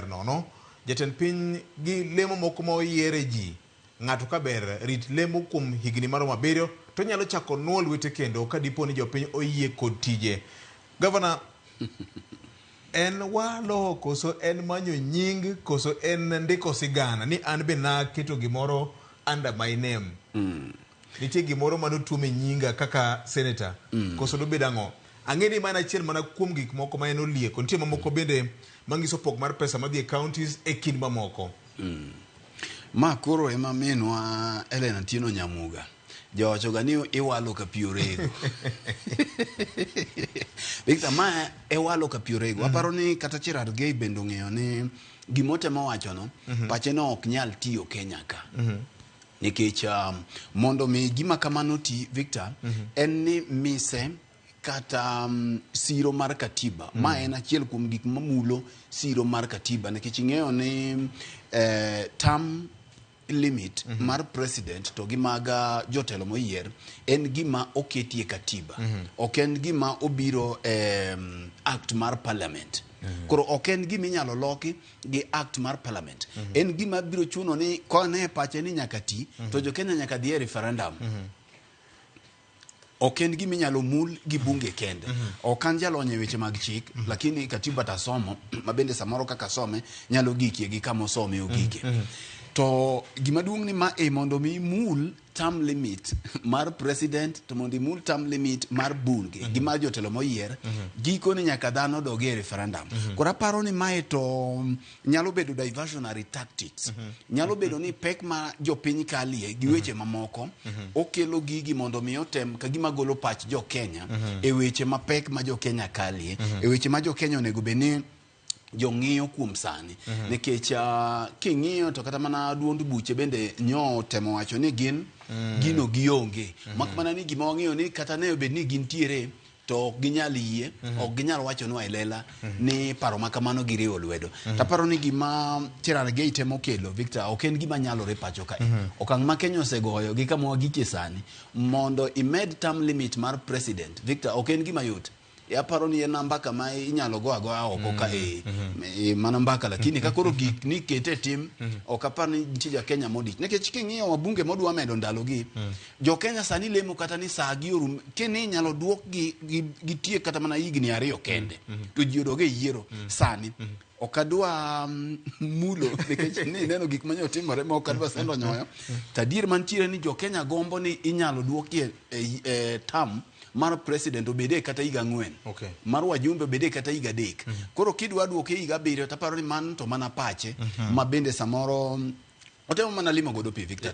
Nono jatend piny gi lemo moko ma oyiere ji ng'ato ka ber rit lemo kuom higni maromo 7 to nyalo chako nuo lwete kendo ka dipo ni jopiny oyie kod tije. Gavana, en walo koso en manyo nying koso en ndiko sigana ni an be naketo gimoro under my name? Nitie gimoro manotuom e nyinga kaka senator koso dobed ang'o? Ang'e ni mana achiel mana kuom gik moko ma en olieko. Nitie mamoko bende manyiso pok mar pesa madhi e counties e kind mamoko. Ma koro ema minwa Ellen Atieno Nyamuga jawacho ga ni iwalo ka pi orego. Victor, ma e walo ka pi orego. Aparo ni kata Cherargei bende ong'eyo ni gimotemo wacho no, pache no ok nyal tiyo Kenya ka. Nikech mondo mi gima kamano ti, Victor, en ni mise kata siro mar katiba. Ma en achiel kuom gik mamulo siro mar katiba, nikech ing'eyo ni term limit mar president to gi mag jotelo moyier en gima oketie katiba. Ok en gima obiro e act mar parliament. Koro ok en gima inyalo loki gi act mar parliament. En gima biro chuno ni kone pache ni nyaka ti to jo Kenya nyaka dhi e referendum. Ok en gima inyalo mul gi bunge kende. Ok an jalony e weche mag chik, lakini katiba tasomo, ma bende samoro kaka some nyalo gikie gi kama osome ogike. To gima duong' ni ma e mondo mi imul term limit mar president to mondo imul term limit mar bunge gi mar jotelo moyier, gikone nyaka dhano dog e referendum. Koro aparo ni mae to nyalo bedo diversionary tactics. Nyalo bedo ni pek ma jopiny kalie gi weche mamoko okelo gigi mondo mi otem ka gima golo pach jo Kenya e weche mapek ma jo Kenya kalie, e weche ma jo Kenya onego bed ni jong'iyo kuom sani. Nikech king'iyo to kata mana duond buche bende nyo temo wacho ni gin gino gionge. Mak mana ni gima wang'eyo ni kata ne obed ni gintiere to ok ginyal yie, ok ginyal wachonwa e lela ni paro ma kamano giriwo lwedo. Taparo ni gima Cherargei temo kelo, Victor, ok en gima nyalore pacho kae. Okang' ma Kenya osegoyo gi kama wagikie sani, mondo imed term limit mar president, Victor, ok en gima yot. Aparo ni en mbaka ma inyalo go agoya oko ka e mana mbaka, lakini ka koro gik ni kete e tim, ok apar ni nitie ja Kenya modich. Nikech king'iyo wabunge modwa medo ndalogi, jo Kenya sani lemo kata ni saa gi orum, kini inyalo duokgi gitiek kata mana higni 2 kende, to ji odog e yiero sani. Ok adwa mulo nikech ni neno gik manyo timore ma ok adwa sendo nyoyo. To adier mantiere ni jo Kenya gombo ni inyalo duokie e term mar president obede kata higa 4. Mar wajumbe obede kata higa 3. Koro kidwa duoke higa 7 to aparo ni man to mana pache ma bende samoro otemo mana limo godo pi, Victor.